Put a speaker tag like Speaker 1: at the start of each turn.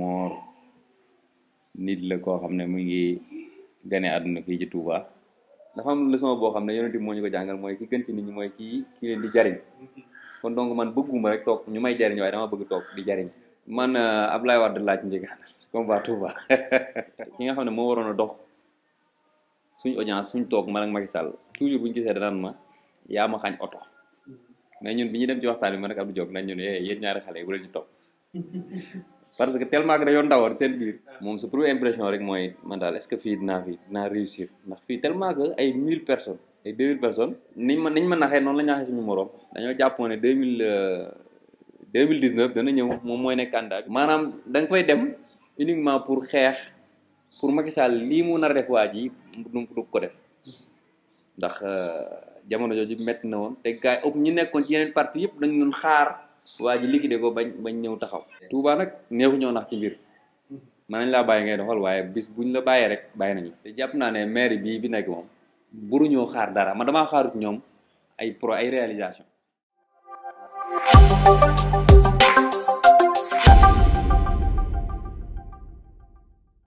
Speaker 1: Mor nit la koo xam ne mu ngi gane àdduna fii ci Touba. dafa am leçon boo xam ne yonent bi moo ñu ko jàngal mooy ki gën ci nit ñi mooy ki leen di jariñ kon donc man bëgguma rek toog ñu may jariñ waaye dama bëgg toog di jariñ man Ablaye Wade laaj njëgaan combat Touba ki nga xam ne moo waroon a dox suñ audience suñ toog man ak Macky Sall toujours bu ñu gisee danaan ma yaa ma xañ oto mais ñun bi ñu dem ci waxtaan bi man ak Abdou Diop nañ ñu ne yéen ñaari xale yi bu leen ñu topp parce que tellement que dañoo ndawoon seen biir moom sa première impression rek mooy man daal est-ce que fii dinaa réussir ndax fii tellement que ay 1000 personnes ay 2000 personnes niñ ma naxee noonu la ñu naxee suñu morom dañoo jàppoon ne 2019 dana ñëw moom mooy nekk candidat bi maanaam da nga fay dem uniquement pour xeex pour Macky Sall lii mu nar a def waa ji du ko def ndax jamono jooju métti na woon te gars yi ëpp ñi nekkoon ci yeneen parti yëpp dañu doon xaar waa ji liquidé ko bañ ñëw taxaw. Touba nag neexu ñoo nax ci mbir mën nañ laa bàyyi ngay doxal waaye bis buñ la bàyyee rek bàyyi nañu te jàpp naa ne maire bi nekk moom buruñoo xaar dara man damaa xaarut ñoom ay réalisation